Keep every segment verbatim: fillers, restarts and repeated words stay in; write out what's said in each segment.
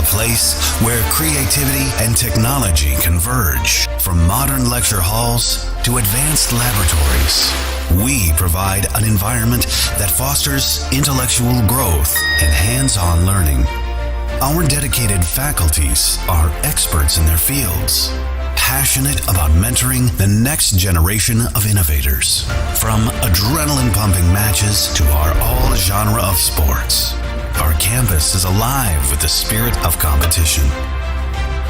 A place where creativity and technology converge, from modern lecture halls to advanced laboratories. We provide an environment that fosters intellectual growth and hands-on learning. Our dedicated faculties are experts in their fields, passionate about mentoring the next generation of innovators. From adrenaline-pumping matches to our all-genre of sports, our campus is alive with the spirit of competition.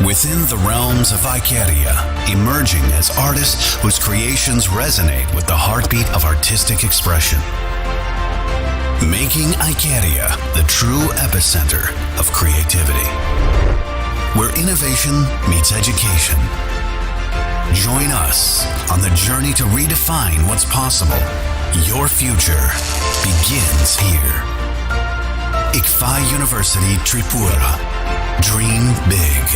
Within the realms of Icaria, emerging as artists whose creations resonate with the heartbeat of artistic expression. Making Icaria the true epicenter of creativity, where innovation meets education. Join us on the journey to redefine what's possible. Your future begins here. Ikfa University Tripura. Dream big.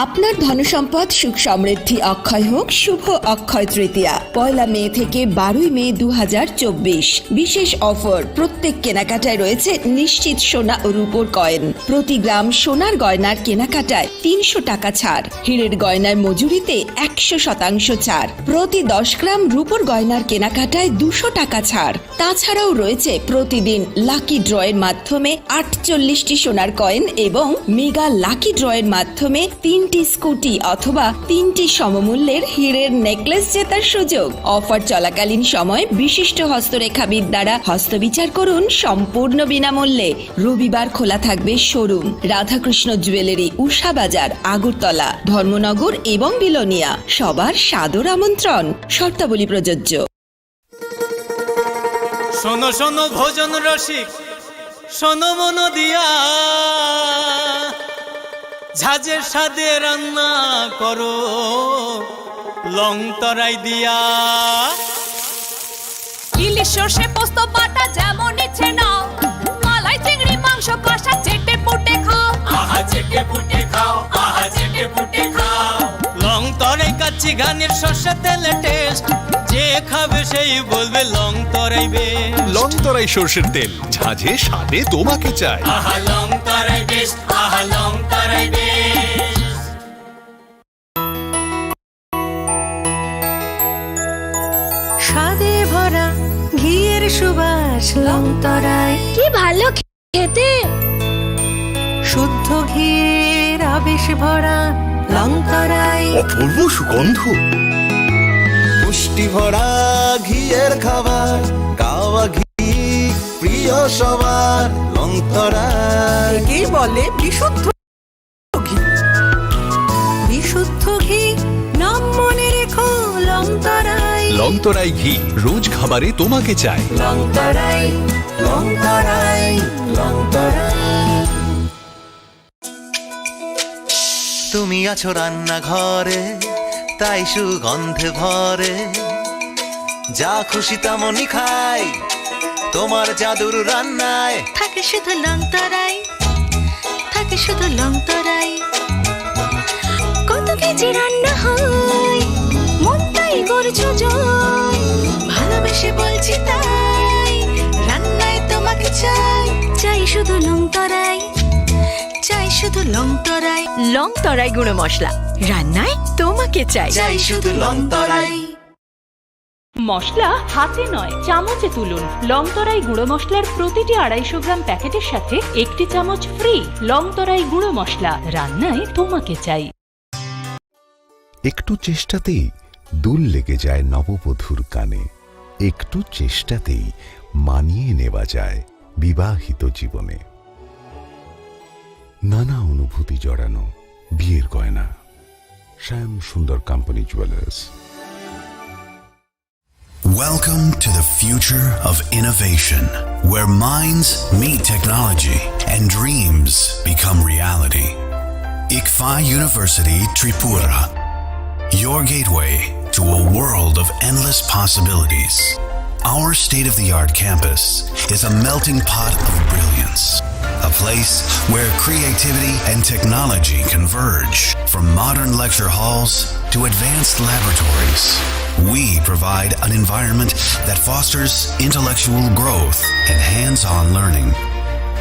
আপনার ধনসম্পদ সুখ সমৃদ্ধি অক্ষয় হোক শুভ অক্ষয় তৃতীয়া। পয়লা মে থেকে বারোই মে দু হাজার চব্বিশ। বিশেষ অফার, প্রত্যেক কেনাকাটায় রয়েছে নিশ্চিত সোনা ও রূপোর কয়েন। প্রতি গ্রাম সোনার গয়নার কেনাকাটায় তিনশো টাকা ছাড়। হীরের গয়নার মজুরিতে একশো শতাংশ ছাড়। প্রতি দশ গ্রাম রূপোর গয়নার কেনাকাটায় দুশো টাকা ছাড়। তাছাড়াও রয়েছে প্রতিদিন লাকি ড্রয়ের মাধ্যমে আটচল্লিশটি সোনার কয়েন এবং মেগা লাকি ড্রয়ের মাধ্যমে তিনটি স্কুটি অথবা তিনটি সমমূল্যের হীরের নেকলেস জেতার সুযোগ। অফার চলাকালীন সময় বিশিষ্ট হস্তরেখাবিদ দ্বারা হস্তবিচার করুন সম্পূর্ণ বিনামূল্যে। রবিবার খোলা থাকবে শোরুম। রাধাকৃষ্ণ জুয়েলারি, উষা বাজার, আগরতলা, ধর্মনগর এবং বিলোনিয়া। সবার সাদর আমন্ত্রণ। শর্তাবলী প্রযোজ্য। শোনো শোনো ভোজন রসিক, শোনো মন দিয়া, ঝাঁঝের স্বাদে রান্না করো লং তরাই দিয়া। ইলিশ সর্ষে পোস্ত বাটা যেমন ইচ্ছে নাও, মালাই চিংড়ি মাংস কষা চেটে পুটে খাও। আহা চেটে পুটে খাও, আহা চেটে পুটে খাও। লং তরাই কাচ্চি ঘানির সর্ষে তেলে টেস্ট, যে খাবে সেই বলবে long Tarai best. Long Tarai সর্ষের তেল, ঝাঁঝে স্বাদে তোমাকে চাই। আহা লং তরাই বেস্ট, আহা লং তরাই বেস্ট। স্বাদে ভরা ঘিয়ের সুবাস লং তরাই। কি ভালো খেতে। শুদ্ধ ঘিয়ের আবেশ ভরা লং তরাই। অপূর্ব সুগন্ধ। পুষ্টি ভরা ঘিয়ের খাবার, কাওয়া ঘি প্রিয় সবার লং তরাই। একেই বলে বিশুদ্ধ ঘি। বিশুদ্ধ ঘি, নাম মনে রেখো লং তরাই। লং তরাই ঘি, রোজ খাবারে তোমাকে চাই। লং তরাই, লং তরাই, লং তরাই। তুমি আছো রান্নাঘরে, তাই সুগন্ধে ভরে। যা খুশি তেমনই খাই, তোমার জাদুর রান্নায়। থাকে শুধু লং তরাই, থাকে শুধু লং তরাই। কত কেজি রান্না হয়, মনটাই করছো জয়। ভালোবেসে বলছি তাই, রান্নায় তোমাকে চাই। চাই শুধু লং তরাই, চাই শুধু লং তরাই। লং তরাই গুঁড়ো মশলা, রান্নায় তোমাকে চাই। চাই শুধু লং তরাই। মশলা হাতে নয়, চামচে তুলুন। লং তরাই গুঁড়ো মশলার প্রতিটি আড়াইশো গ্রাম প্যাকেটের সাথে একটি চামচ ফ্রি। লং তরাই গুঁড়ো মশলা, রান্নায় তোমাকে চাই। একটু চেষ্টাতেই দুল লেগে যায় নববধূর কানে। একটু চেষ্টাতেই মানিয়ে নেওয়া যায় বিবাহিত জীবনে। নানা অনুভূতি জড়ানো বিয়ের গয়না। শ্যাম সুন্দর company jewellers. Welcome to the future of innovation, where minds meet technology and dreams become reality. Ikfa University Tripura, your gateway to a world of endless possibilities. Our state-of-the-art campus is a melting pot of brilliance, a place where creativity and technology converge, from modern lecture halls to advanced laboratories. We provide an environment that fosters intellectual growth and hands-on learning.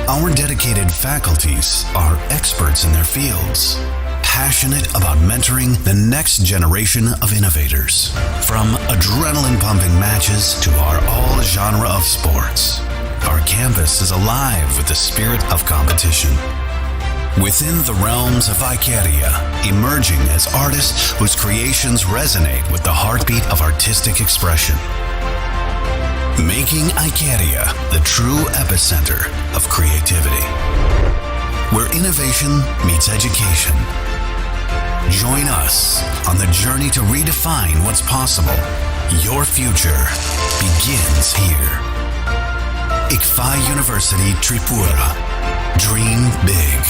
Our dedicated faculties are experts in their fields, passionate about mentoring the next generation of innovators. From adrenaline-pumping matches to our all-genre of sports, our campus is alive with the spirit of competition. Within the realms of Icaria, emerging as artists whose creations resonate with the heartbeat of artistic expression. Making Icaria the true epicenter of creativity, where innovation meets education. Join us on the journey to redefine what's possible. Your future begins here. ICFAI University Tripura. Dream big.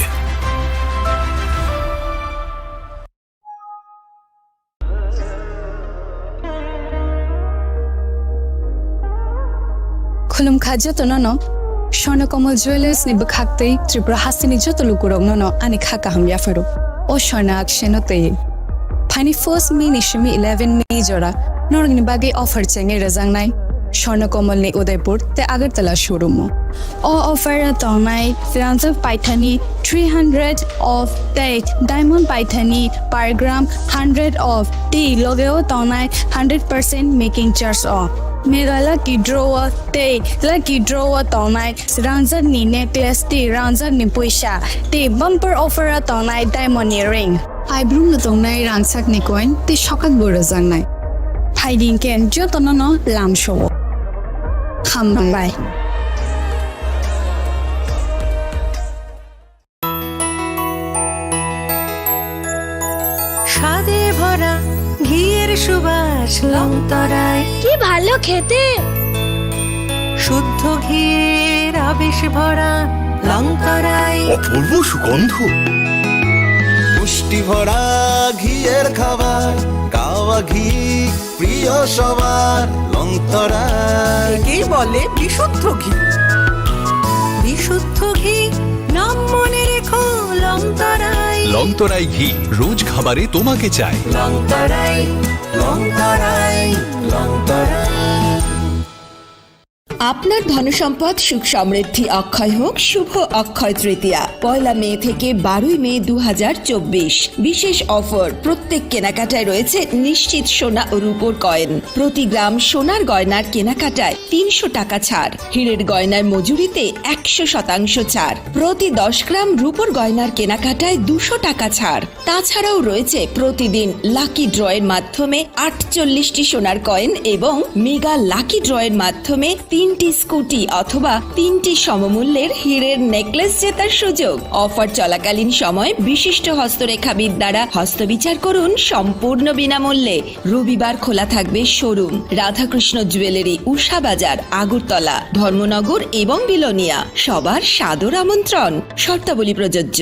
Khulumkha jotono no, Swarna Kamal Jewellers ni bwkhak tei Tripura hasteni joto lukurokno no ani kha kaham yapharo. O Swarna akseno tei. Phaini first May ni simi eleven May jora norokni bagwi offer chengwi rwjaknai Swarna Kamal ni Udaipur tei Agartala showroom o. O offer o tongnai rangjak paithani three hundred off tei diamond paithani per gram hundred off tei logeo tongnai hundred percent making charge o. Mega lucky draw o tei lucky draw o tongnai rangjak ni necklace tei rangjak ni puisa tei bumper offer o tongnai diamond ni ring. Phaibrum no tongnai rangchak ni coin tei sokak bo rwjaknai. Phaidi hwnkhe jotono no lamsao. Hambai. স্বাদে ভরা ঘিয়ের সুবাস লংতরায়। কি ভালো খেতে! শুদ্ধ ঘিয়ের আবেশ ভরা লংতরায়। অপূর্ব সুগন্ধ। পুষ্টি ভরা ঘিয়ের খাবার, গাওয়া ঘি প্রিয় সবার লংতরায়। একেই বলে বিশুদ্ধ ঘি। বিশুদ্ধ ঘি, নাম মনে রেখো লংতরায়। লংতরাই ঘি রোজ খাবারে তোমাকে চাই। লংতরায়, লংতরায়, লংতরায়। আপনার ধনসম্পদ সুখ সমৃদ্ধি অক্ষয় হোক শুভ অক্ষয় তৃতীয়া। পয়লা মে থেকে বারোই মে দু হাজার চব্বিশ। বিশেষ অফার, প্রত্যেক কেনাকাটায় রয়েছে নিশ্চিত সোনা ও রূপোর কয়েন। প্রতি গ্রাম সোনার গয়নার কেনাকাটায় তিনশো টাকা ছাড়। হীরের গয়নার মজুরিতে একশো শতাংশ ছাড়। প্রতি দশ গ্রাম রূপোর গয়নার কেনাকাটায় দুশো টাকা ছাড়। তাছাড়াও রয়েছে প্রতিদিন লাকি ড্রয়ের মাধ্যমে আটচল্লিশটি সোনার কয়েন এবং মেগা লাকি ড্রয়ের মাধ্যমে তিনটি স্কুটি অথবা তিনটি সমমূল্যের হীরের নেকলেস জেতার সুযোগ। অফার চলাকালীন সময় বিশিষ্ট হস্তরেখাবিদ দ্বারা হস্তবিচার করুন সম্পূর্ণ বিনামূল্যে। রবিবার খোলা থাকবে শোরুম। রাধাকৃষ্ণ জুয়েলারি, উষা বাজার, আগরতলা, ধর্মনগর এবং বিলোনিয়া। সবার সাদর আমন্ত্রণ। শর্তাবলী প্রযোজ্য।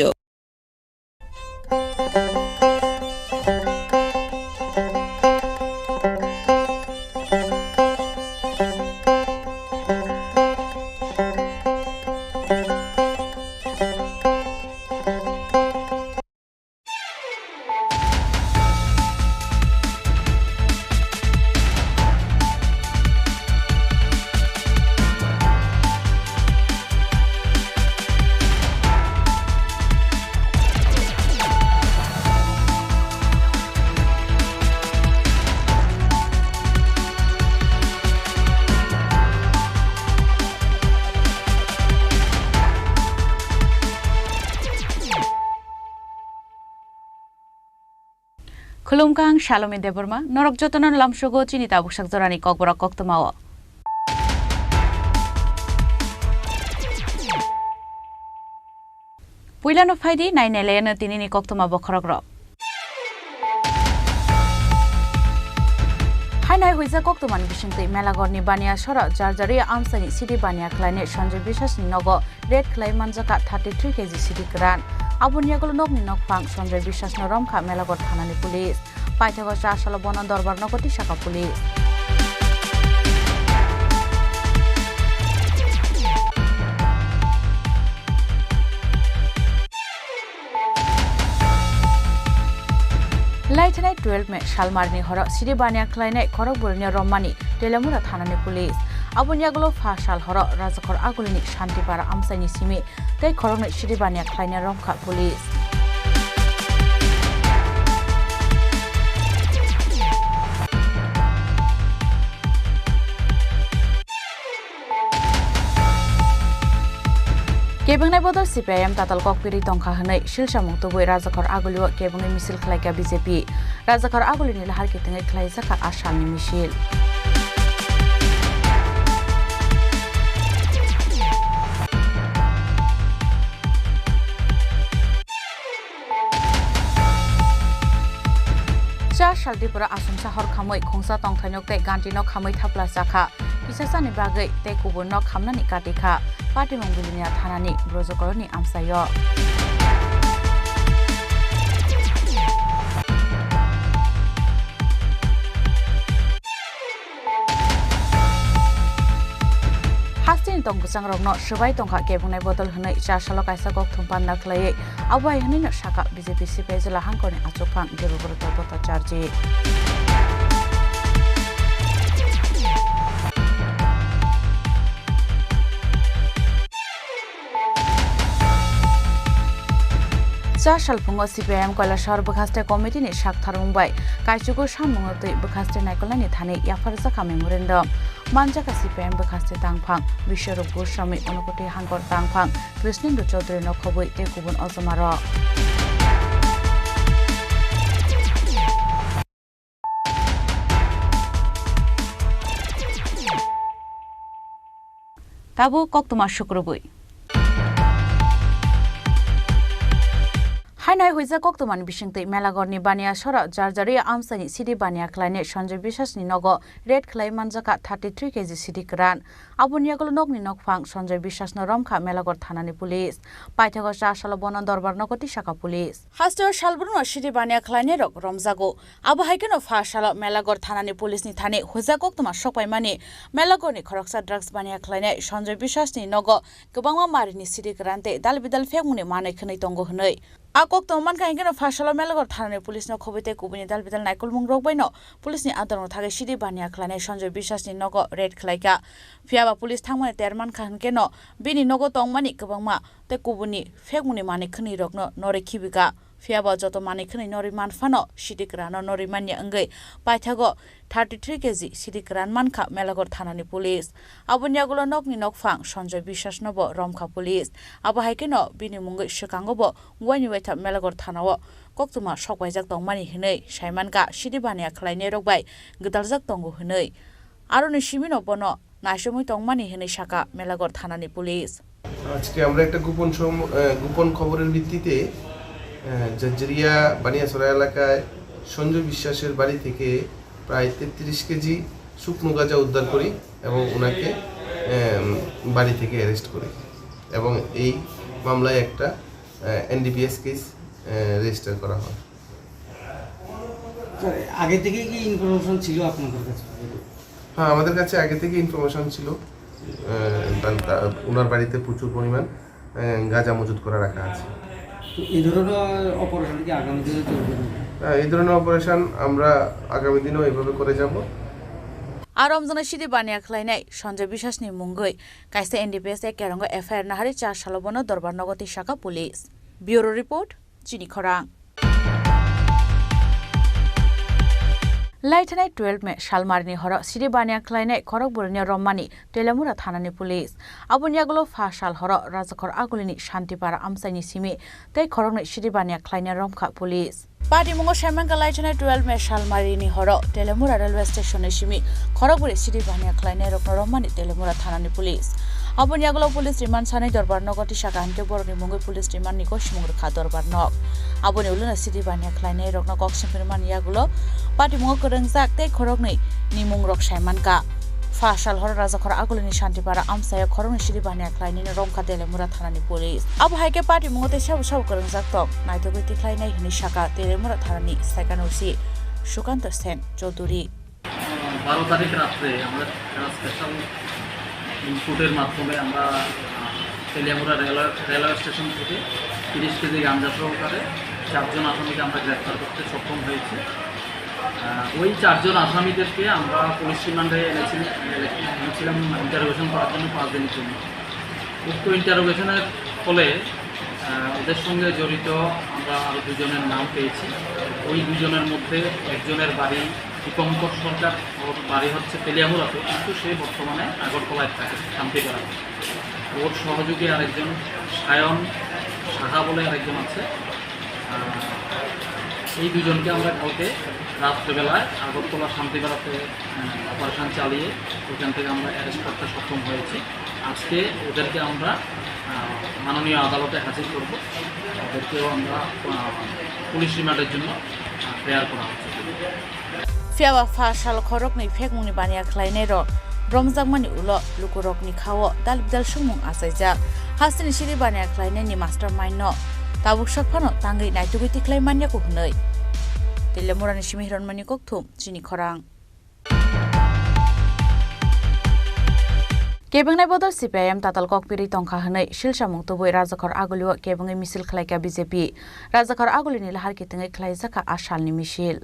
Khulumkha, ang Salome Debbarma, norok jotono lamsogo chini tabuksak jorani kokborok koktwmao. Puilano phaidi, nainailayano tinini koktwma bokhorokrok. Hainai huijak koktwmani bisingtwi Melagorni Baniya sora jarjari amchaini sidi baniya khlainai Sanjoy Biswasni nogo raid khlai manjakha thirty three K G sidi kwran. Aboni yagulo nokni nokphang Sanjoy Biswasno romkha Melagor thanani police. Paithago cha salo bono dorbar nogo tisakha police. Laithanai twelve May salmarini horo siri baniya khlainai khorok bwrwino romani Telemura thanani police. Aboni yagulo pha sal horo Rajakhor Agulini Shantipara amchaini simi tei khoroknwi siri baniya khlaina romkha police. Kebengni bodol C P I M tatal kokpiri tongkha hwnwi silsamung tubui Rajakhor Agulio kebengwi misil khlaikha B J P. Rajakhor Agulini lahar kitingwi khlaijakha a salni misil. Cha sal Tripura asumsa hor khamwi khungsa tongthainok tei ganti nok khamwi thapla chakha. Kisasani bagwi tei kubun nok khamnani kati kha. Patimung Bilonia thanani Brojokoloni amchaio. Hasteni tong bwchangrokno swbai tongkha kebungnai bodol hwnwi cha salo kaisa kokthum panda khlaiwi abo hai hwnwino sakha B J P C P I Jila hangkorni achukphang Debobroto Bhattacharjee. Cha salphungo C P I M Kailasahar bwkhaste committee ni saktharmung bai kaichugo samungno twi bwkhaste naikolnani thani yapharjakha memorandum. Manjakha C P I M bwkhaste tangphang Biswarup Goswami, Unakoti Hangkor tangphang Krishnendu Chaudhary no khobwi tei kubun ojomarok. Tabuk koktwma sukrubwi. Haino hai huijak koktwmani bisingtwi Melagorni Baniya sora Jarjari amchaini sidi baniya khlainai Sanjoy Biswasni nogo raid khlai manjakha thirty three K G sidi kwran. Aboni yagulo nokni nokphang Sanjoy Biswasno romkha Melagor thanani police. Paithago cha salo bono dorbar nogo tisakha police. Hasteo salbrumno sidi baniya khlainairok romjago. Abo hai kheno pha salo Melagor thanani police ni thani huijak koktwma sokpaimani Melagorni khoroksa drugs baniya khlainai Sanjoy Biswasni nogo kwbangma marini sidi kwran tei dal bidal phekmungni manwi khwnwi tongo hwnwi. A koktwma mankha hinkhe no pha salo Melagor thanani police no khobwi tei kubuni dal bidal naikolmung rok bai no police ni adorno thagwi sidi baniya khlainai Sanjoy Biswasni nogo raid khlaikha. Phiyaba police thangmani ter mankha hinkhe no bini nogo tongmani kwbangma tei kubuni phekmungni manwi khwnwi rokno norwi khibika. Phiyaba joto manwi khwnwi norwi manphano sidi kwrano norwi manya wngwi paithago thirty three K G sidi kwran mankha Melagor thanani police. Aboni yagulo nokni nokphang Sanjoy Biswasno bo romkha police. Abo hai kheno bini mungwi swkango bo waini waitham Melagor thanao koktwma sokpaijak tongmani hinwi saimankha sidi baniya khlainairok bai gwdaljak tongo hinwi. Aroni simino bono naichomwi tongmani hinwi sakha Melagor thanani police. আজকে আমরা একটা গোপন সম-, আহ, গোপন খবরের ভিত্তিতে, আহ, জাজরিয়া বানিয়াছড়া এলাকায় সঞ্জয় বিশ্বাসের বাড়ি থেকে প্রায় তেত্রিশ কেজি শুকনো গাঁজা উদ্ধার করি এবং ওনাকে, আহ, বাড়ি থেকে অ্যারেস্ট করি এবং এই মামলায় একটা, আহ, এনডিপিএস কেস, আহ, রেজিস্টার করা হয়। স্যার, আগে থেকে কি ইনফরমেশন ছিল আপনাদের কাছে? হ্যাঁ, আমাদের কাছে আগে থেকে ইনফরমেশন ছিল, আহ, তার, তার, ওনার বাড়িতে প্রচুর পরিমাণ, আহ, গাঁজা মজুত করা রাখা আছে। তো এই ধরনের অপারেশন কি আগামী দিনে চলবে? হ্যাঁ, এই ধরনের অপারেশন আমরা আগামী দিনেও এভাবে করে যাব। Aro omjana sidi baniya khlainai Sanjoy Biswasni mungwi kaisa N D P S A kerongo F I R nahari cha salo bono dorbar nogo tisakha police. Bureau report, Chini Khorang. Laithanai twelve May salmarini horo sidi baniya khlainai khorok bwrwino romani Telemura thanani police. Aboni yagulo pha sal horo Rajakhor Agulini Shantipara amchaini simi tei khoroknwi sidi baniya khlaina romkha police. Patimungo saimankha laithanai twelve May salmarini horo Telemura railway station ni simi khorok bwrwi sidi baniya khlainai rokno romani Telemura thanani police. Aboni yagulo police remand sanwi dorbar nogo tisakha hinkhe borokni mungwi police remand ni kosimung rwkha dorbar nok. Aboni ulono sidi baniya khlainai rokno kok songwi rwmani yagulo patimungo kwrwngjak tei khoroknwi ni mung rok saimankha. Pha sal horo Rajakhor Agulini Shantipara amchaio khoroknwi sidi baniya khlainai romkha Telemura thanani police. Abo hai khe patimungo tei sabo sabo kwrwngjak tong naithogwi tikhlainai hinwi sakha Telemura thanani saikano O C Sukanto Sen Chaudhury. বারো তারিখ রাত্রে আমরা একটা স্পেশাল ইনপুটের মাধ্যমে আমরা, আহ, Teliamura railway, railway station থেকে তিরিশ কেজি গাঞ্জা সহকারে চারজন আসামিকে আমরা গ্রেপ্তার করতে সক্ষম হয়েছি। আহ, ওই চারজন আসামিদেরকে আমরা পুলিশ রিমান্ডে এনেছি, এনেছিলাম ইন্টারোগেশন করার জন্য পাঁচ দিনের জন্য। উক্ত ইন্টারোগেশনের ফলে, আহ, ওদের সঙ্গে জড়িত আমরা আরও দুজনের নাম পেয়েছি। ওই দুজনের মধ্যে একজনের বাড়ি দীপঙ্কর সরকার, ওর বাড়ি হচ্ছে তেলিয়ামুড়াতে, কিন্তু সে বর্তমানে আগরতলায় থাকে, শান্তিপাড়ায়। ওর সহযোগী আরেকজন সায়ন সাহা বলে আরেকজন আছে। আহ, এই দুজনকে আমরা কালকে রাত্রেবেলায় আগরতলা শান্তিপাড়াতে, আহ, অপারেশন চালিয়ে ওখান থেকে আমরা অ্যারেস্ট করতে সক্ষম হয়েছি। আজকে ওদেরকে আমরা, আহ, মাননীয় আদালতে হাজির করব। ওদেরকেও আমরা, আহ, পুলিশ রিমান্ডের জন্য, আহ, প্রেয়ার করা হচ্ছে। Phiya ba pha sal khoroknwi phekmungni baniya khlainairok bromjakmani ulo lukurokni khao dalbidal swngmung achaijak. Hasteni siri baniya khlainaini mastermind no tabuk sak phano tangwi naitugwi tikhlai manya ko hwnwi. Telemurani simi hironmani kokthum chini khorang. Kebengnai bodol C P I M tatal kokpirwi tongkha hwnwi silsamung tubui Rajakhor Agulio kebengwi misil khlaikha B J P. Rajakhor Agulini lahar kitwngwi khlaijakha a salni misil.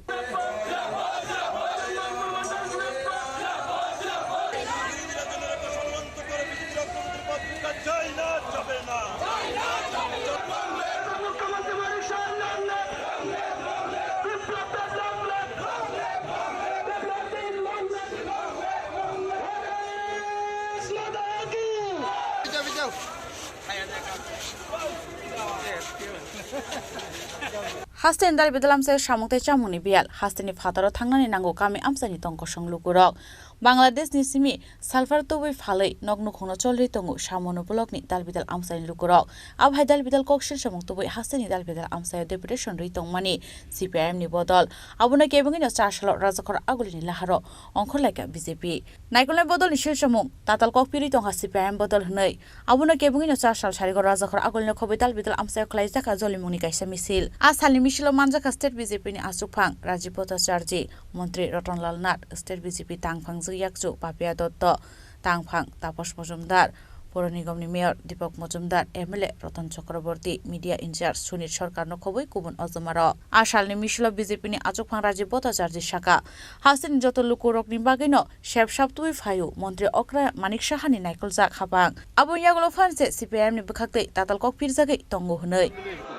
Hasteni dalbidal amchaio samung tei chamungni biyal, hasteni phataro thangnani nango kami amchaini tong kosong lukurok. Bangladeshni simi salphar tubui phalwi nok nukhungno cholri tongo Samono blockni dalbidal amchaini lukurok. Abo hai dalbidal kok silsamung tubui hasteni dalbidal amchaio deputation rwi tongmani C P I M ni bodol. Abono kebengwino char salo Rajakhor Agulini laharo ongkhorlaikha B J P. Naikolnai bodolni silsamung tatal kokpirwi tongkha C P I M bodol hwnwi. Abono kebengwino char sal sarigo Rajakhor Agulino khobwi dalbidal amchaio khlaijakha jolimungni kaisa misil. A salni misilo manjakha state B J P ni achukphang Rajiv Bhattacharjee, montri Ratan Lal Nath, state B J P tangphang Jwk Yakchu Papiya Dotto, tangphang Tapas Mojumdar, Poro Nigomni mayor Deepak Mojumdar, M L A Ratan Chakraborty, media in-charge Sunit Sarkarno khobwi kubun ojomarok. A salni misilo B J P ni achukphang Rajiv Bhattacharjee sakha, hasteni joto lukurokni bagwino sep sap tubui phaio montri okra Manik Sahani naikoljak habang. Aboni yagulo phanse C P I M ni bwkhaktwi tatal kok pirjagwi tongo hwnwi.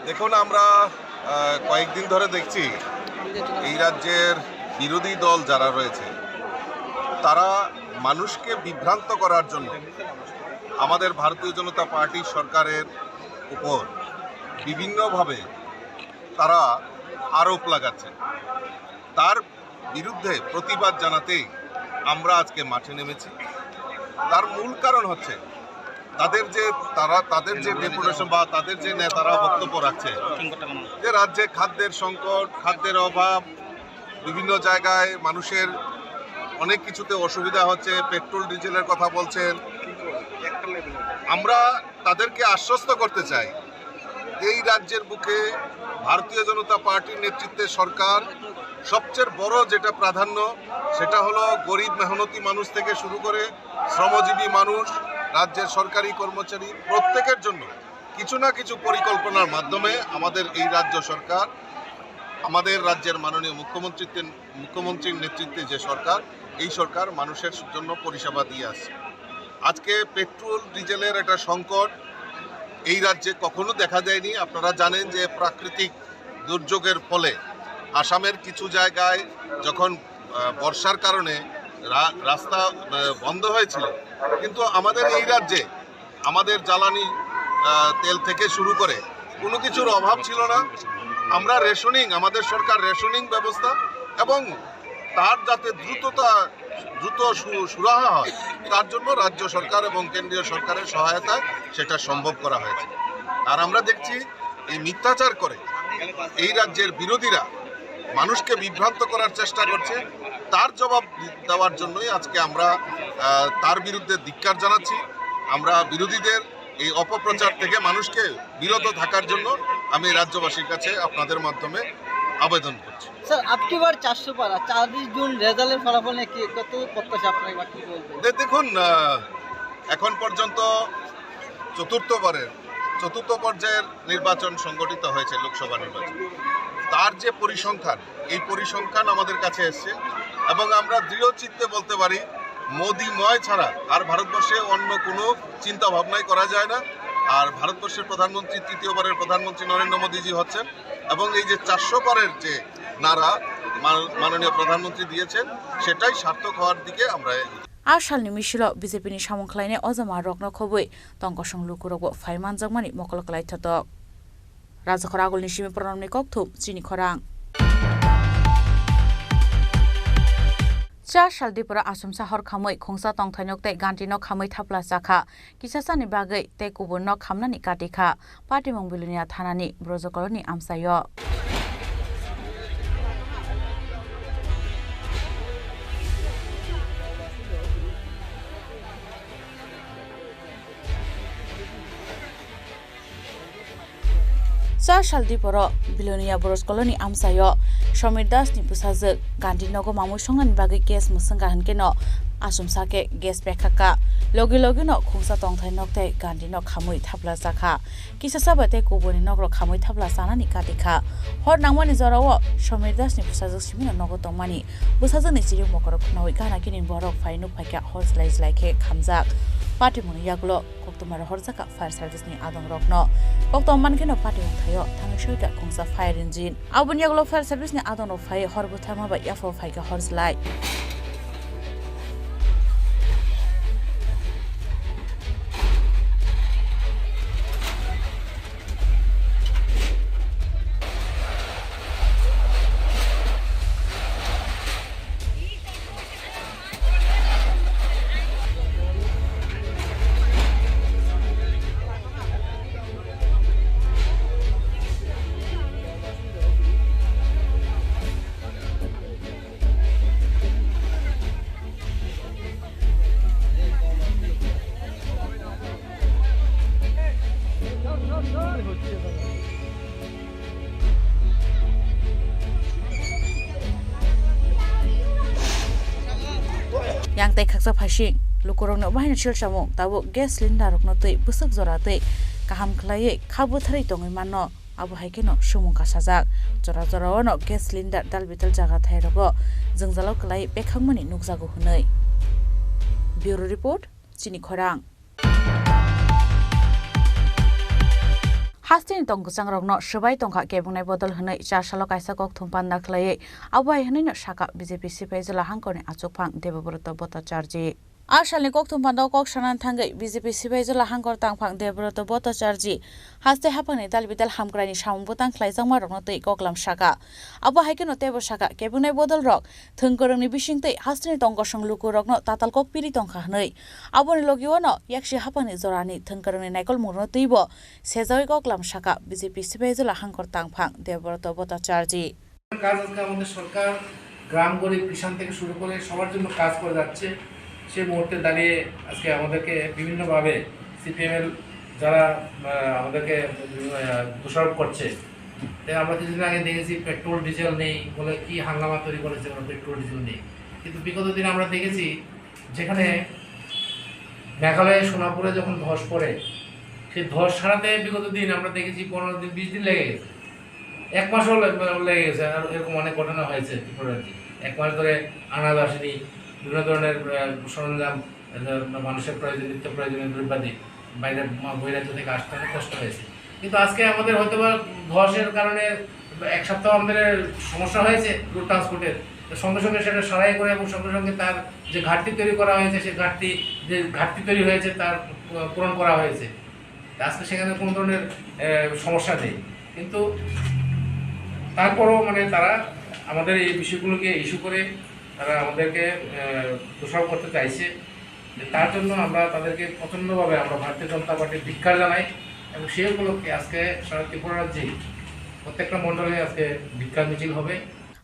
দেখুন, আমরা, আহ, কয়েকদিন ধরে দেখছি এই রাজ্যের বিরোধী দল যারা রয়েছে, তারা মানুষকে বিভ্রান্ত করার জন্য আমাদের ভারতীয় জনতা পার্টি সরকারের উপর বিভিন্নভাবে তারা আরোপ লাগাচ্ছে। তার বিরুদ্ধে প্রতিবাদ জানাতেই আমরা আজকে মাঠে নেমেছি। তার মূল কারণ হচ্ছে তাদের যে, তারা, তাদের যে ডেপুটেশন বা তাদের যে নেতারা বক্তব্য রাখছে যে রাজ্যে খাদ্যের সংকট, খাদ্যের অভাব, বিভিন্ন জায়গায় মানুষের অনেক কিছুতে অসুবিধা হচ্ছে, পেট্রোল ডিজেলের কথা বলছেন। আমরা তাদেরকে আশ্বস্ত করতে চাই, এই রাজ্যের বুকে ভারতীয় জনতা পার্টির নেতৃত্বে সরকার সবচেয়ে বড় যেটা প্রাধান্য, সেটা হলো গরিব মেহনতি মানুষ থেকে শুরু করে শ্রমজীবী মানুষ, রাজ্যের সরকারি কর্মচারী, প্রত্যেকের জন্য কিছু না কিছু পরিকল্পনার মাধ্যমে আমাদের এই রাজ্য সরকার, আমাদের রাজ্যের মাননীয় মুখ্যমন্ত্রীত্বে-, মুখ্যমন্ত্রীর নেতৃত্বে যে সরকার, এই সরকার মানুষের জন্য পরিষেবা দিয়ে আসছে। আজকে পেট্রোল ডিজেলের একটা সংকট এই রাজ্যে কখনো দেখা দেয়নি। আপনারা জানেন যে প্রাকৃতিক দুর্যোগের ফলে আসামের কিছু জায়গায় যখন, আহ, বর্ষার কারণে রা-, রাস্তা, আহ, বন্ধ হয়েছিল, কিন্তু আমাদের এই রাজ্যে আমাদের জ্বালানি, আহ, তেল থেকে শুরু করে কোনো কিছুর অভাব ছিল না। আমরা রেশনিং, আমাদের সরকার রেশনিং ব্যবস্থা এবং তার যাতে দ্রুততা, দ্রুত সু-, সুরাহা হয়, তার জন্য রাজ্য সরকার এবং কেন্দ্রীয় সরকারের সহায়তায় সেটা সম্ভব করা হয়েছে। আর আমরা দেখছি, এই মিথ্যাচার করে এই রাজ্যের বিরোধীরা মানুষকে বিভ্রান্ত করার চেষ্টা করছে। তার জবাব দেওয়ার জন্যই আজকে আমরা, আহ, তার বিরুদ্ধে ধিক্কার জানাচ্ছি। আমরা বিরোধীদের এই অপপ্রচার থেকে মানুষকে বিরত থাকার জন্য আমি রাজ্যবাসীর কাছে আপনাদের মাধ্যমে আবেদন করছি। স্যার, আবকি বার চারশো পারা, ছাব্বিশ জুন রেজাল্টের ফলাফল নিয়ে কি, কত প্রত্যাশা আপনার বা কি বলবেন? দে-, দেখুন, আহ, এখন পর্যন্ত চতুর্থবারের চতুর্থ পর্যায়ের নির্বাচন সংগঠিত হয়েছে, লোকসভা নির্বাচন। তার যে পরিসংখ্যান, এই পরিসংখ্যান আমাদের কাছে এসছে এবং আমরা দৃঢ় চিত্তে বলতে পারি, মোদিময় ছাড়া আর ভারতবর্ষে অন্য কোনো চিন্তা ভাবনাই করা যায় না। আর ভারতবর্ষের প্রধানমন্ত্রী, তৃতীয়বারের প্রধানমন্ত্রী নরেন্দ্র মোদীজি হচ্ছেন এবং এই যে চারশো পারের যে নারা মান-, মাননীয় প্রধানমন্ত্রী দিয়েছেন, সেটাই সার্থক হওয়ার দিকে আমরা এগোচ্ছি। A salni misilo B J P ni samung khlainai ojama rokno khobwi tongkosong lukurokbo phai manjakmani mokol kwlai thotok. Rajakhor agulni simi Pranamni kokthum chini khorang. Cha sal dipora asumsa hor khamwi khungsa tongthainok tei gandino khamwi thapla chakha. Kisasani bagwi tei kubuino khamnani kati kha. Patimung Bilonia thanani Brojokoloni amchaio. Cha sal diporo Bilonia Brojokoloni amchaio Somir Das ni bwsajwk Gandhi nogo mamwi songnani bagwi case mwswngkha hwnkhe no asumsa khe gas pekha kha. Logi logi no khungsa tongthai nok tei Gandhi no khamwi thapla chakha. Kisasa bai tei kubuini nok rok khamwi thapla chanani kati kha. Hor nangmani jorao Somir Das ni bwsajwk simi no nogo tongmani. Bwsajwk ni chiri mokol rok khwnawi gana gini borok phai nuk phaikha hor jlai jlai khe khamjak. Patimung ni yagulo koktwma rohorjak kha fire service ni adong rokno. Koktwma mankhe no patimung thaio thangwi soikha khungsa fire engine. Aboni yagulo fire service ni adong rok phai hor bwtharma bai yaphao phaikha hor jlai. Yang tei khaksa phaising lukurokno bahaino sel samung tabuk gas cylinder rokno twi bwswk jora twi kaham khlaiwi kha bwtharwi tongwi mano. Abo hai kheno sumung kasajak. Jora jora o no gas cylinder dal bidal jaga thai rogo jwngjalo kwlai pekhangmani nukjago hwnwi. Bureau Report, Chini Khorang. Hasteni tong kwchangrokno swbai tongkha kebwngnai bodol hwnwi cha salo kaisa kokthum panda khlaiwi abo hai hwnwino sakha B J P sipai jwla hangkorni achukphang Debobroto Bhattacharjee. A salni kokthum panda o kok sanani thangwi B J P sipai jwla hangkor tangphang Debobroto Bhattacharjee haste haphangni dal bidal hamkraini samung bwtang khlaijakmarokno twi koklam sakha. Abo hai kheno teibo sakha, kebwngnai bodolrok thwng kwrwngni bisingtwi hasteni tong kosong lukurokno tatal kok piri tongkha hwnwi. Aboni logi o no yaksi haphangni jorani thwng kwrwngni naikolmungrokno twibo sejawi koklam sakha B J P sipai jwla hangkor tangphang Debobroto Bhattacharjee. কাজ আজকে আমাদের সরকার গ্রাম গরিব কিষাণ থেকে শুরু করে সবার জন্য কাজ করে যাচ্ছে। সেই মুহূর্তে দাঁড়িয়ে আজকে আমাদেরকে বিভিন্নভাবে সিপিএম এর যারা, আহ, আমাদেরকে, আহ, দোষারোপ করছে। তাই আমরা কিছুদিন আগে দেখেছি পেট্রোল ডিজেল নেই বলে কি হাঙ্গামা তৈরি করেছে, ওরা পেট্রোল ডিজেল নেই। কিন্তু বিগত দিনে আমরা দেখেছি যেখানে মেঘালয়ের সোনাপুরে যখন ধস পড়ে, সেই ধস সারাতে বিগত দিন আমরা দেখেছি পনেরো দিন, বিশ দিন লেগে গেছে, এক মাসও লে-, লেগে গেছে। আর এরকম অনেক ঘটনা হয়েছে ত্রিপুরা রাজ্যে। এক মাস ধরে আনাজ আসেনি, বিভিন্ন ধরনের, আহ, সরঞ্জাম, আহ, মানুষের প্রয়োজন, নিত্য প্রয়োজনীয় দ্রব্যাদি বাইরে মা-, বহিরাজ্য থেকে আসতে অনেক কষ্ট হয়েছে। কিন্তু আজকে আমাদের হয়তো বা ধসের কারণে এক সপ্তাহ আমাদের সমস্যা হয়েছে রোড ট্রান্সপোর্টের, তো সঙ্গে সঙ্গে সেটা সারাই করে এবং সঙ্গে সঙ্গে তার যে ঘাটতি তৈরি করা হয়েছে, সে ঘাটতি, যে ঘাটতি তৈরি হয়েছে তার পূরণ করা হয়েছে। আজকে সেখানে কোনো ধরনের, আহ, সমস্যা নেই, কিন্তু তারপরেও মানে তারা আমাদের এই বিষয়গুলোকে ইস্যু করে তারা আমাদেরকে, আহ, দোষারোপ করতে চাইছে। তার জন্য আমরা তাদেরকে প্রচণ্ডভাবে আমরা ভারতীয় জনতা পার্টি ধিক্কার জানাই এবং সেই উপলক্ষে আজকে সারা ত্রিপুরা রাজ্যে প্রত্যেকটা মণ্ডলে আজকে ধিক্কার মিছিল হবে।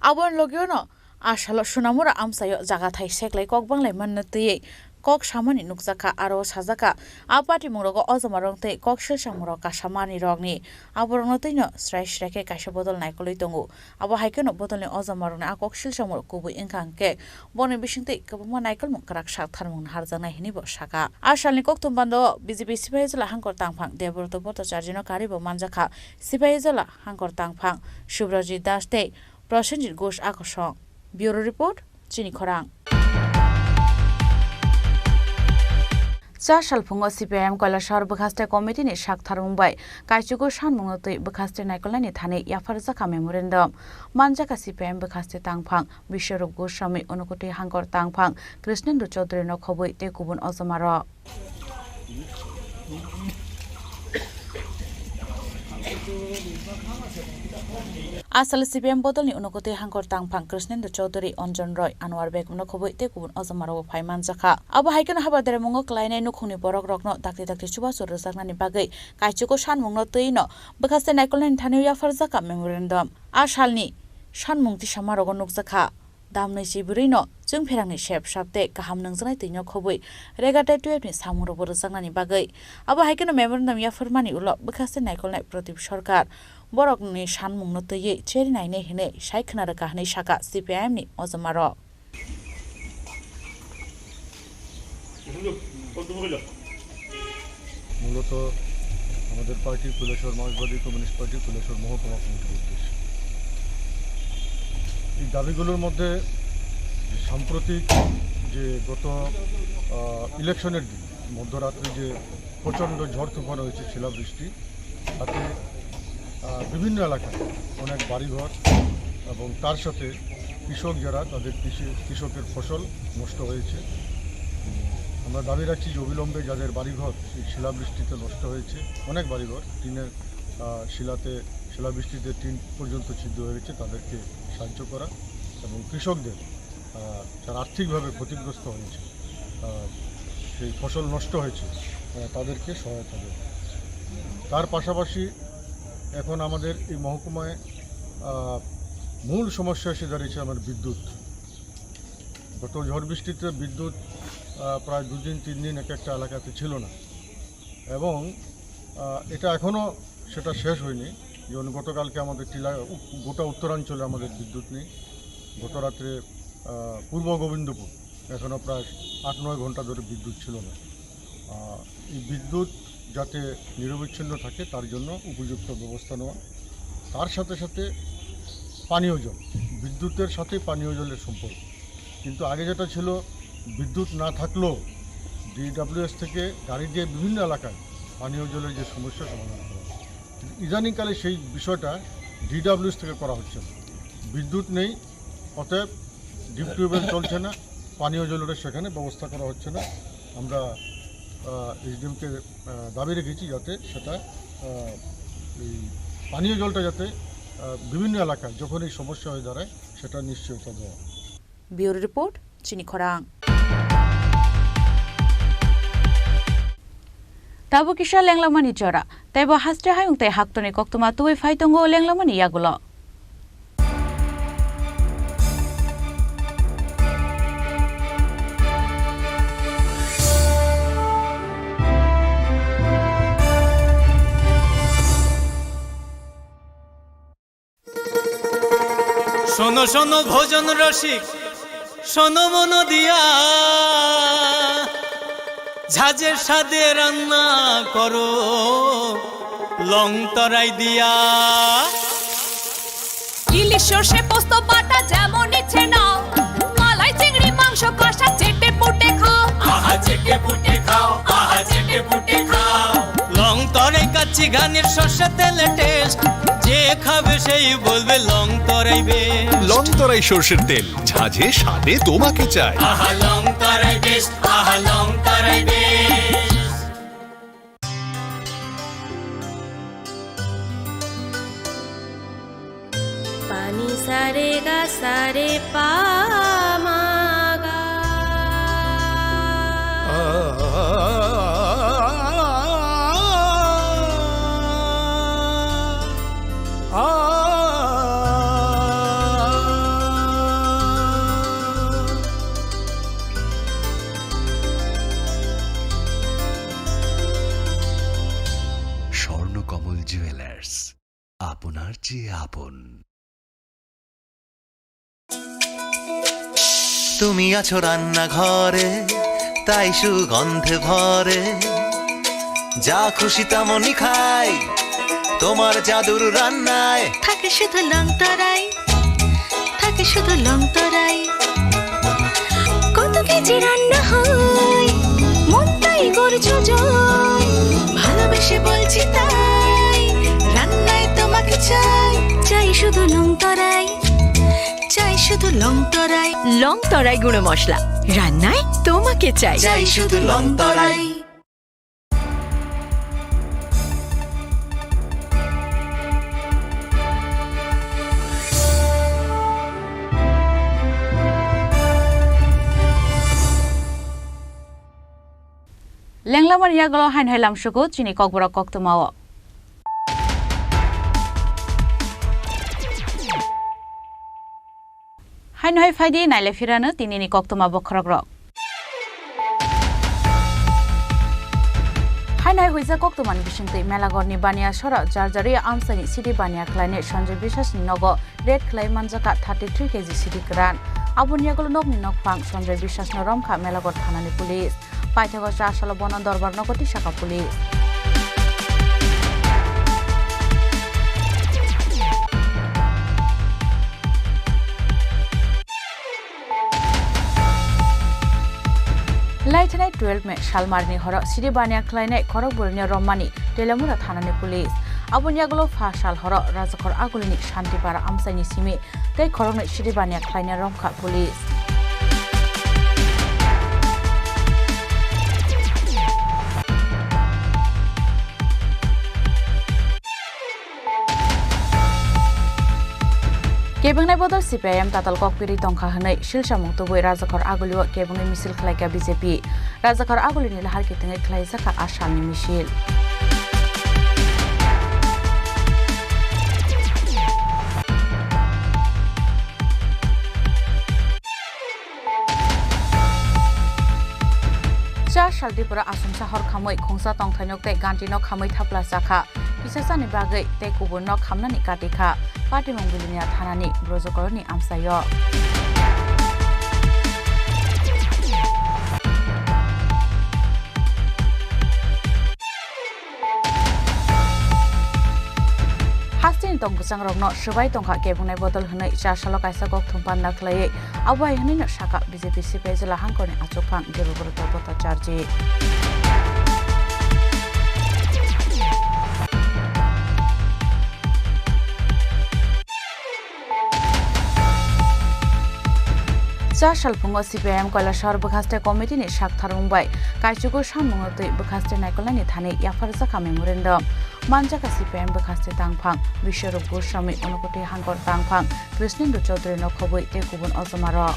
Aboni logi o no a salo Sonamura amchaio jaga thai seklai kok banglai manna twiwi kok samani nukjakha. Aro sajakha, a party mungrogo ojoma rok tei kok silsamung rok kasamani rokni aborokno twino srai srai khe kaisa bodol naikolwi tongo. Abo hai kheno bodolni ojoma rokni a kok silsamung rok kubui wngkha hwnkhe boni bisingtwi kwbangma naikolmung kwrak sak tharmung naharjaknai hinwi bo sakha. A salni kokthum bando B J P sipaijwla hangkor tangphang Debrot Bhattacharjino karwi bo manjakha sipaijwla hangkor tangphang Subrajit Das tei Prosenjit Ghosh akosong. Bureau Report, Chini Khorang. Cha salphungo C P I M Kailasahar bwkhaste committee ni sak tharmung bai kaichugo sanmungno twi bwkhaste naikolnani thani yapharjakha memorandum. Manjakha C P I M bwkhaste tangphang Biswarup Goswami, Unokoti hangkor tangphang Krishnendu Chaudhary no khobwi tei kubun ojoma rok. Asal C P I M bodolni Unokoti hangkor tangphang Krishnendu Chaudhary, Anjan Roy, Anwar Begumno khobwi tei kubun ojoma rokbo phai manjakha. Abo hai kheno habar deremungo klainai nukhungni borok rokno dakti dakti chubachu rwjaknani bagwi kaichugo sanmungno twino bwkhaste naikolnani thani yapharjakha memorandum. A salni sanmung tisama rogo nukjakha. Damnwi si bwrwino chwngpherangni sep sap tei kaham nungjaknai twino khobwi rega tei twelve ni samung rokbo rwjaknani bagwi. Abo hai kheno memorandum yapharmani ulo bwkhaste naikolnai Pratip Sarkar borokni sanmungno twiwi cheri nainai hinwi sai khna rwkha hinwi sakha C P I M ni ojoma rok. মূলত আমাদের পার্টি কৈলাসহর মার্ক্সবাদী communist party Kailashahar মহকুমা কমিটির উদ্দেশ্যে এই দাবিগুলোর মধ্যে সাম্প্রতিক যে গত, আহ, ইলেকশনের দিন মধ্যরাত্রে যে প্রচণ্ড ঝড় তুফান হয়েছে, শিলাবৃষ্টি, তাতে, আহ, বিভিন্ন এলাকায় অনেক বাড়িঘর এবং তার সাথে কৃষক যারা, তাদের কৃষি, কৃষকের ফসল নষ্ট হয়েছে। উম, আমরা দাবি রাখছি যে অবিলম্বে যাদের বাড়িঘর এই শিলাবৃষ্টিতে নষ্ট হয়েছে, অনেক বাড়িঘর টিনের, আহ, শিলাতে, শিলাবৃষ্টিতে টিন পর্যন্ত ছিদ্র হয়ে গেছে, তাদেরকে সাহায্য করা এবং কৃষকদের আহ, যারা আর্থিকভাবে ক্ষতিগ্রস্ত হয়েছে, আহ, সেই ফসল নষ্ট হয়েছে, আহ, তাদেরকে সহায়তা দেওয়া। তার পাশাপাশি এখন আমাদের এই মহকুমায়, আহ, মূল সমস্যা এসে দাঁড়িয়েছে আমার বিদ্যুৎ। গত ঝড় বৃষ্টিতে বিদ্যুৎ, আহ, প্রায় দুদিন তিন দিন এক একটা এলাকাতে ছিল না এবং, আহ, এটা এখনও সেটা শেষ হয়নি। যেমন গতকালকে আমাদের টিলা, উ-, গোটা উত্তরাঞ্চলে আমাদের বিদ্যুৎ নেই। গত রাত্রে, আহ, পূর্ব গোবিন্দপুর এখনও প্রায় আট নয় ঘন্টা ধরে বিদ্যুৎ ছিল না। আহ, এই বিদ্যুৎ যাতে নিরবিচ্ছিন্ন থাকে, তার জন্য উপযুক্ত ব্যবস্থা নেওয়া। তার সাথে সাথে পানীয় জল, বিদ্যুতের সাথে পানীয় জলের সম্পর্ক। কিন্তু আগে যেটা ছিল, বিদ্যুৎ না থাকলেও ডিডব্লিউএস থেকে গাড়ি দিয়ে বিভিন্ন এলাকায় পানীয় জলের যে সমস্যা সমাধান করা হয়। কিন্তু ইদানিংকালে সেই বিষয়টা ডিডব্লিউএস থেকে করা হচ্ছে না। বিদ্যুৎ নেই, অতএব ডিপ টিউবওয়েল চলছে না, পানীয় জলের সেখানে ব্যবস্থা করা হচ্ছে না। আমরা, আহ, এসডিএমকে, আহ, দাবি রেখেছি যাতে সেটা, আহ, এই পানীয় জলটা যাতে, আহ, বিভিন্ন এলাকায় যখন এই সমস্যা হয়ে দাঁড়ায়, সেটা নিশ্চয়তা দেওয়া। Bureau Report, Chini Khorang. Tabuk kisa lenglamani jora, teibo haste hayung tei haktorni koktwma tubui phai tongo lenglamani yagulo. শোনো শোনো ভোজন রসিক, শোনো মন দিয়া, ঝাঁঝের স্বাদে রান্না করো লং তরাই দিয়া। ইলিশ সর্ষে পোস্ত বাটা যেমন ইচ্ছে নাও, মালাই চিংড়ি মাংস কষা চেটে পুটে খাও। আহা চেটে পুটে খাও, আহা চেটে পুটে খাও। লং তরাই কাচ্চি ঘানির সর্ষে তেলে টেস্ট, যে খাবে সেই বলবে long Tarai best. Long Tarai সর্ষের তেল, ঝাঁঝে স্বাদে তোমাকে চাই। আহা লং তরাই বেস্ট, আহা long Tarai best. Pani sa re ga sa re pa ma ga. Kamal jewellers, আপনার চেয়ে আপন। তুমি আছো রান্নাঘরে, তাই সুগন্ধে ভরে। যা খুশি তেমনই খাই, তোমার জাদুর রান্নায়। থাকে শুধু লং তরাই, থাকে শুধু লং তরাই। কত কেজি রান্না হয়, মনটাই করছো জয়। ভালোবেসে বলছি তাই, রান্নায় তোমাকে চাই। চাই শুধু লং তরাই, চাই শুধু লং তরাই। লং তরাই গুঁড়ো মশলা, রান্নায় তোমাকে চাই। চাই শুধু লং তরাই। Lenglamani yagulo haino hai lamsugo chini kokborok koktwmao. Haino hai phaidi naile phirano tinini koktwma bokhorokrok. Haino hai huijak koktwmani bisingtwi Melagorni Baniya sora Jarjari amchaini sidi baniya khlainai Sanjoy Biswasni nogo raid khlai manjakha thirty three K G sidi kwran. Aboni yagulo nokni nokphang Sanjoy Biswasno romkha Melagor thanani police. Paithago cha salo bono dorbar nogo tisakha police. Laithanai twelve May salmarni horo sidi baniya khlainai khorok bwrwino romani Telamura thanani police. Aboni yagulo pha sal horo Rajakhor Agulini Shantipara amchaini simi tei khoroknwi sidi baniya khlaina romkha police. Kebengnai bodol C P I M tatal kokpiri tongkha hwnwi silsamung tubui Rajakhor Agulio kebengwi misil khlaikha B J P. Rajakhor Agulini lahar kitingwi khlaijakha a salni misil. Cha sal Tripura asumsa hor khamwi khungsa tongthainok tei ganti nok khamwi thapla chakha. Kisa chani bagwi tei kubun nok khamnani kati kha. Patimung Bilonia thanani Brojokoloni amchaio. Hasteni tong kwchangrokno swbai tongkha kebungnai bodol hwnwi cha salo kaisa kok thum panda khlaiwi abo hai hwnwino sakha B J P sipai jwla hangkorni achukphang Debobroto Bhattacharjee. Cha salphungo C P I M Kailasahar bwkhaste committee ni sak tharmung bai kaichugo samungno twi bwkhaste naikolnani thani yapharjakha memorandum. Manjakha C P I M bwkhaste tangphang Biswarup Goswami, Unakoti Hangkor tangphang Krishnendu Chaudhary no khobwi tei kubun ojomarok.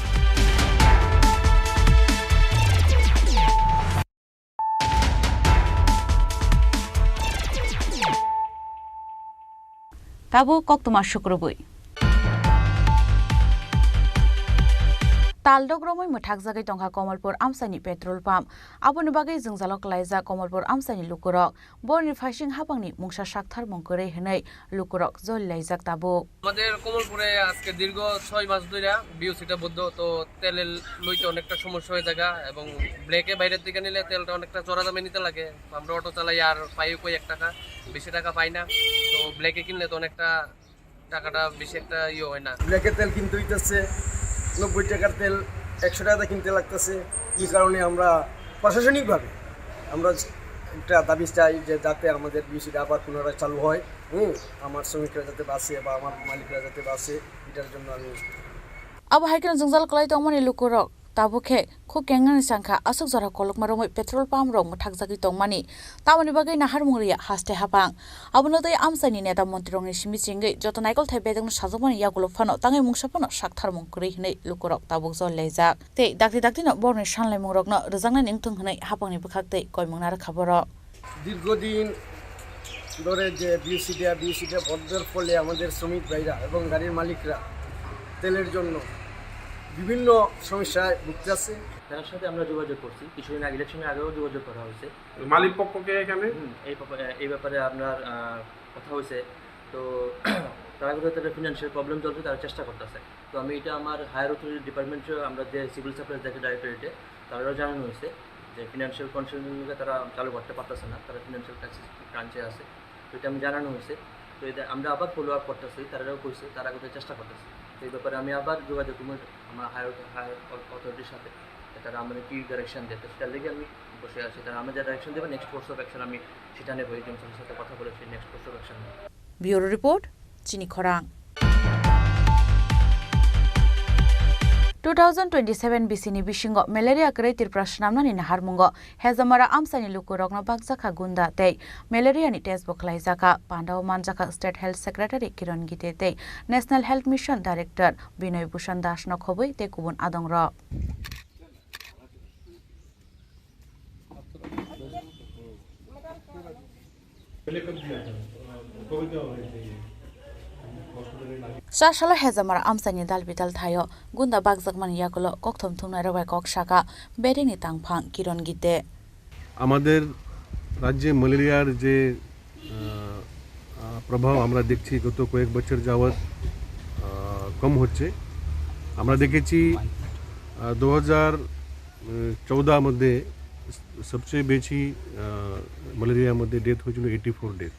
Tabuk koktwma sukrubwi. Taldok romwi mwthakjagwi tongkha Komolpur amchaini petrol pump. Aboni bagwi jwngjalo kwlaijak Komolpur amchaini lukurok. Borni phaising hapangni mungsa saktharmung kwrwi hwnwi lukurok jolilaijak tabuk. আমাদের কমলপুরে আজকে দীর্ঘ ছয় মাস ধরে বিওসিটা বন্ধ, তো তেলের লইতে অনেকটা সমস্যা হয়ে যায় এবং ব্ল্যাকে বাইরের দিকে নিলে তেলটা অনেকটা চড়া দামে নিতে লাগে। আমরা অটো চালাই আর পাই কই এক টাকা, বেশি টাকা পাই না। তো ব্ল্যাকে কিনলে তো অনেকটা টাকাটা বেশি একটা ইয়ে হয় না। ব্ল্যাকের তেল কিনতে হইতেছে নব্বই টাকার তেল, একশো টাকা কিনতে লাগতেছে। এই কারণে আমরা প্রশাসনিকভাবে আমরা একটা দাবি চাই যে যাতে আমাদের বিওসিটা আবার পুনরায় চালু হয়। হুম, আমার শ্রমিকরা যাতে বাঁচে বা আমার মালিকরা যাতে বাঁচে, এটার জন্য আমি Abo hai kheno jwngjal kwlai tongmani lukurok tabuk khe khuk kengnani changkha, aswk jora kolokma romwi petrol pump rok mwthakjagwi tongmani, tamoni bagwi naharmung rwya haste hapang. Abono tei amchaini neta montrirokni simi chengwi joto naikolthai bedekno sajakmani yagulo phano tangwi mungsa phano saktharmung kwrwi hwnwi lukurok tabuk jolilaijak. Tei dakti daktino borokni sanlaimungrokno rwjaknai wngthung hwnwi hapangni bwkhak tei koimung narwkha borok. দীর্ঘদিন ধরে যে বিওসিটা, বিওসিটা বন্ধের ফলে আমাদের শ্রমিক ভাইরা এবং গাড়ির মালিকরা তেলের জন্য বিভিন্ন সমস্যায় ভুগতেছে। তার সাথে আমরা যোগাযোগ করছি, কিছুদিন আগে, ইলেকশনের আগেও যোগাযোগ করা হয়েছে। মালিক পক্ষ কে এখানে? হুম, এই ব্যাপারে, এই ব্যাপারে আপনার, আহ, কথা হয়েছে। তো তারা কিন্তু তাদের ফিনান্সিয়াল প্রবলেম চলছে, তারা চেষ্টা করতেছে। তো আমি এটা আমার হায়ার অথরিটি ডিপার্টমেন্টে, আমরা যে সিভিল সাপ্লাইজ দেখে ডাইরেক্টরেটে, তারাও জানানো হয়েছে যে ফিনান্সিয়াল কন্ডিশনের জন্য তারা চালু করতে পারতেছে না, তারা ফিনান্সিয়াল ক্রাঞ্চে আছে। তো এটা আমি জানানো হয়েছে। তো এটা আমরা আবার ফলো আপ করতেছি, তারাও কইছে, তারা কিন্তু চেষ্টা করতেছে। তো এই ব্যাপারে আমি আবার যোগাযোগ করবো আমার হায়ার, হায়ার অথরিটির সাথে, তারা আমাদের কী ডাইরেকশন দেয়। তো সেটার লেগে আমি বসে আছি, তারা আমাদের ডাইরেকশন দেবে, নেক্সট কোর্স অফ অ্যাকশন আমি সেটা নেবো। এই জন্য সাথে কথা বলেছি, next course of action. Bureau report, Chini Khorang. Two thousand twenty-seven bisini bisingo malaria kwrwi Tripura swnamnani naharmungo Hezamara amchaini lukurokno bakjakha gunda tei malaria ni test bo khlaijakha. Pandao manjakha State Health Secretary Kiran Gite tei National Health Mission Director Binoy Bhushan Das no khobwi tei kubun adongrok. Chasalo Hezamara amchaini dal bidal thaio gunda bakjakmani yagulo kokthum thumnairok bai kok saka bedengni tangphang Kiran Gite. আমাদের রাজ্যে ম্যালেরিয়ার যে, আহ, আহ, প্রভাব আমরা দেখছি গত কয়েক বছর যাবৎ, আহ, কম হচ্ছে। আমরা দেখেছি, আহ, দু হাজার চৌদ্দ মধ্যে সবচেয়ে বেশি, আহ, ম্যালেরিয়ার মধ্যে ডেথ হয়েছিল এইটি ফোর ডেথ,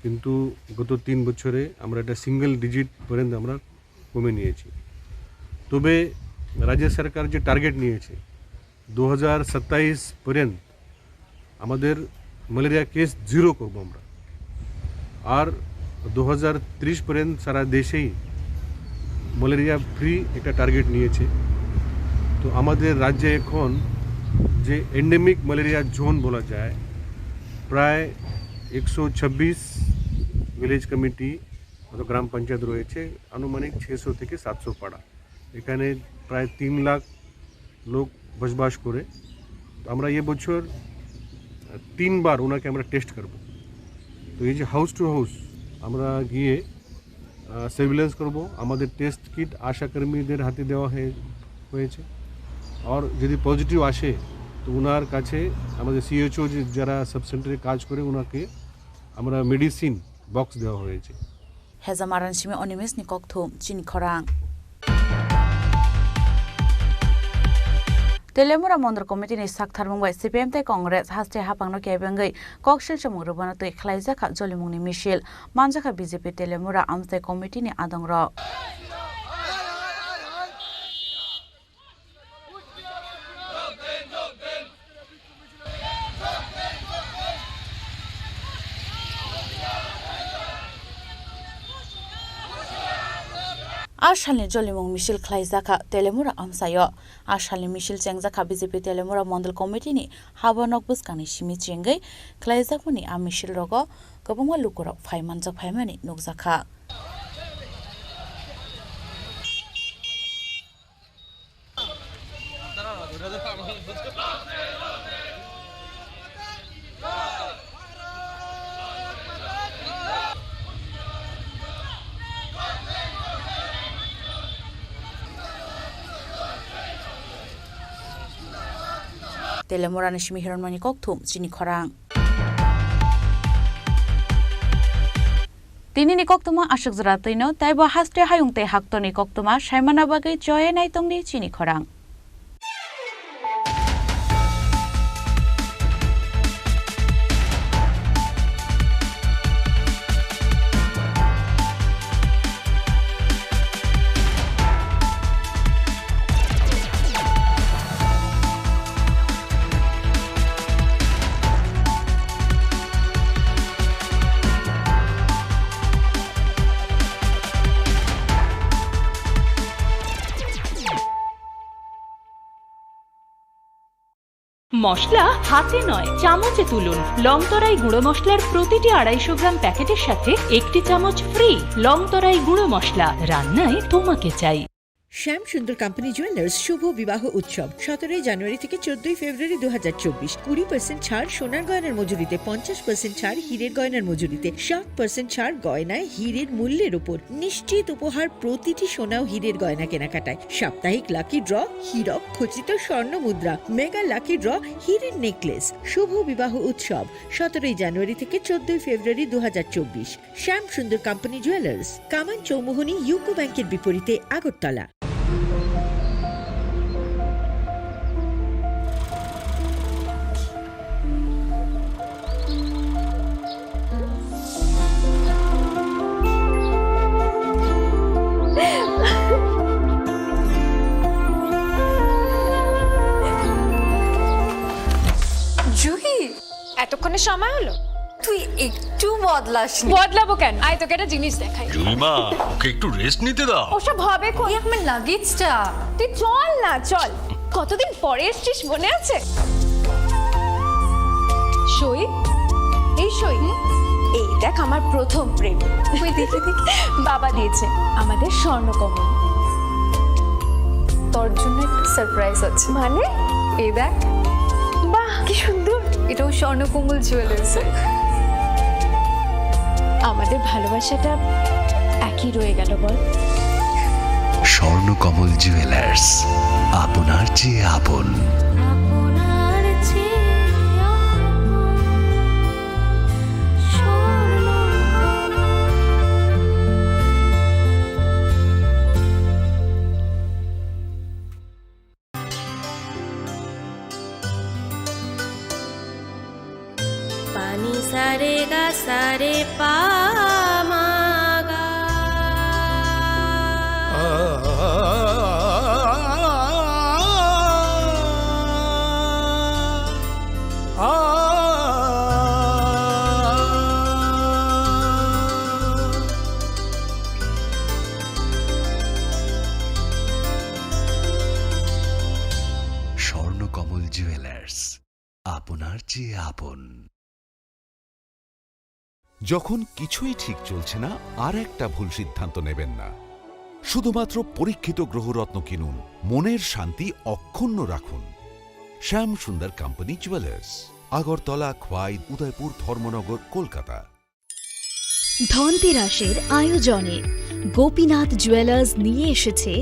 কিন্তু গত তিন বছরে আমরা এটা সিঙ্গেল ডিজিট পর্যন্ত আমরা কমে নিয়েছি। তবে রাজ্য সরকার যে টার্গেট নিয়েছে, দু হাজার সাতাইশ পর্যন্ত আমাদের ম্যালেরিয়া কেস জিরো করব আমরা। আর দু হাজার ত্রিশ পর্যন্ত সারা দেশেই ম্যালেরিয়া ফ্রি একটা টার্গেট নিয়েছে। তো আমাদের রাজ্যে এখন যে এন্ডেমিক ম্যালেরিয়া জোন বলা যায়, প্রায় একশো ছাব্বিশ ভিলেজ কমিটি, অর্থাৎ গ্রাম পঞ্চায়েত রয়েছে, আনুমানিক ছয়শো থেকে সাতশো পাড়া। এখানে প্রায় তিন লাখ লোক বসবাস করে। তো আমরা এ বছর, আহ, তিনবার ওনাকে আমরা টেস্ট করব। তো এই যে হাউস টু হাউস আমরা গিয়ে, আহ, সার্ভিলেন্স করব। আমাদের টেস্ট কিট আশাকর্মীদের হাতে দেওয়া হয়ে-, হয়েছে। আর যদি পজিটিভ আসে, তো ওনার কাছে আমাদের সিএইচও যে, যারা সাব সেন্টারে কাজ করে, ওনাকে আমরা মেডিসিন বক্স দেওয়া হয়েছে। Hezamara ni simi Animesh ni kokthum, Chini Khorang. Telemura Mondol Committee ni saktharmung bai C P M tei Congress haste haphangno kebengwi koksil chamung rwbana twi khlaijakha jolimungni misil, manjakha B J P Telemura Amchai Committee ni adongrok. A salni jolimung misil khlaijakha Telemura amchaio. A salni misil chengjakha B J P Telemura Mondol Committee ni haba nok bwskangni simi chengwi khlaijakmani a misil rogo kwbangma lukurok phai manjak phaimani nukjakha. Telemura ni simi Hiranmani kokthum, Chini Khorang. Tinini koktwma aswk jora twino, taibo haste hayung tei haktorni koktwma saimana bagwi choye naitongdi Chini Khorang. মশলা হাতে নয়, চামচে তুলুন। লং তরাই গুঁড়ো মশলার প্রতিটি আড়াইশো গ্রাম প্যাকেটের সাথে একটি চামচ ফ্রি। লং তরাই গুঁড়ো মশলা, রান্নায় তোমাকে চাই। শ্যাম সুন্দর কোম্পানি জুয়েলার্স শুভ বিবাহ উৎসব সতেরোই জানুয়ারি থেকে চোদ্দই ফেব্রুয়ারি দু হাজার চব্বিশ। কুড়ি পার্সেন্ট ছাড় সোনার গয়নার মজুরিতে, পঞ্চাশ পার্সেন্ট ছাড় হীরের গয়নার মজুরিতে, সাত পার্সেন্ট ছাড় গয়নায় হীরের মূল্যের উপর। নিশ্চিত উপহার প্রতিটি সোনা ও হীরের গয়না কেনাকাটায়। সাপ্তাহিক লাকি ড্র, হীরক খচিত স্বর্ণ মুদ্রা, মেগা লাকি ড্র, হীরের নেকলেস। শুভ বিবাহ উৎসব সতেরোই জানুয়ারি থেকে চোদ্দই ফেব্রুয়ারি দু হাজার চব্বিশ। শ্যাম সুন্দর কোম্পানি জুয়েলার্স, কামান চৌমুহনী ইউকো ব্যাংকের বিপরীতে, আগরতলা। জুহি, এতক্ষণে সময় হলো? তুই একটু বদলাসনি। বদলাবো কেন? আয়, তোকে একটা জিনিস দেখাই। জুইমা, ওকে একটু রেস্ট নিতে দাও। ওসব হবে কোন? এই আমার লাগেজটা। তুই চল না, চল। কতদিন পরে এসছিস, মনে আছে? সই, এই সই। এই দেখ, আমার প্রথম প্রেম। ওই দেখি, দেখি। বাবা দিয়েছে আমাদের স্বর্ণকমল। তোর জন্য একটা সারপ্রাইজ আছে। মানে? এই দেখ। বাহ, কি সুন্দর। এটাও স্বর্ণকমল জুয়েলার্স। আমাদের ভালোবাসাটা একই রয়ে গেল, বল? স্বর্ণকমল জুয়েলার্স, আপনার চেয়ে আপন। আপনার চেয়ে আপন। Pani sare ga sare pa ma ga. Swarnakamal jewellers, আপনার চেয়ে আপন। যখন কিছুই ঠিক চলছে না, আর একটা ভুল সিদ্ধান্ত নেবেন না। শুধুমাত্র পরীক্ষিত গ্রহরত্ন কিনুন, মনের শান্তি অক্ষুণ্ণ রাখুন। শ্যাম সুন্দর কোম্পানি জুয়েলার্স, আগরতলা, খোয়াই, উদয়পুর, ধর্মনগর, কলকাতা। ধনতেরাসের আয়োজনে গোপীনাথ জুয়েলার্স নিয়ে এসেছে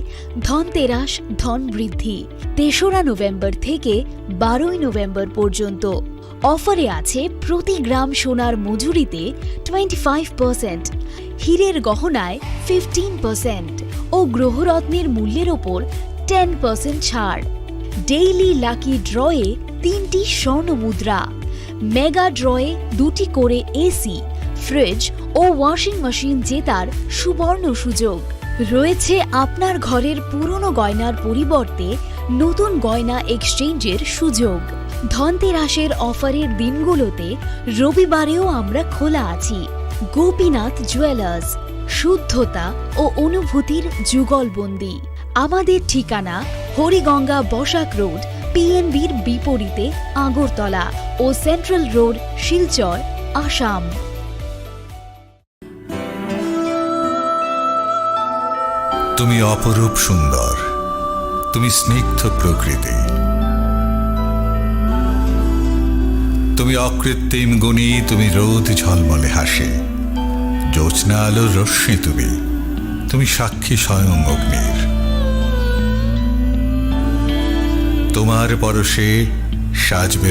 ধনতেরাস ধন বৃদ্ধি। তেসরা নভেম্বর থেকে বারোই নভেম্বর পর্যন্ত। অফারে আছে প্রতি গ্রাম সোনার মজুরিতে টোয়েন্টি ফাইভ পার্সেন্ট, হীরের গহনায় ফিফটিন পার্সেন্ট ও গ্রহরত্নের মূল্যের ওপর টেন পার্সেন্ট ছাড়। ডেইলি লাকি ড্রয়ে তিনটি স্বর্ণ মুদ্রা, মেগা ড্রয়ে দুটি করে এসি, ফ্রিজ ও ওয়াশিং মেশিন জেতার সুবর্ণ সুযোগ। রয়েছে আপনার ঘরের পুরনো গয়নার পরিবর্তে নতুন গয়না এক্সচেঞ্জের সুযোগ। ধনতেরাসের অফারের দিনগুলোতে রবিবারেও আমরা খোলা আছি। গোপীনাথ জুয়েলার্স, শুদ্ধতা ও অনুভূতির যুগলবন্দি। আমাদের ঠিকানা হরিগঙ্গা বসাক রোড, পিএনবির বিপরীতে, আগরতলা ও সেন্ট্রাল রোড, শিলচর, আসাম। তুমি অপরূপ সুন্দর, তুমি স্নিগ্ধ প্রকৃতি, তুমি অকৃত্রিম গুণী, তুমি রোদ ঝলমলে হাসি, জ্যোৎস্না আলোর রশ্মি তুমি, তুমি সাক্ষী স্বয়ং অগ্নির। তোমার পরশে সাজবে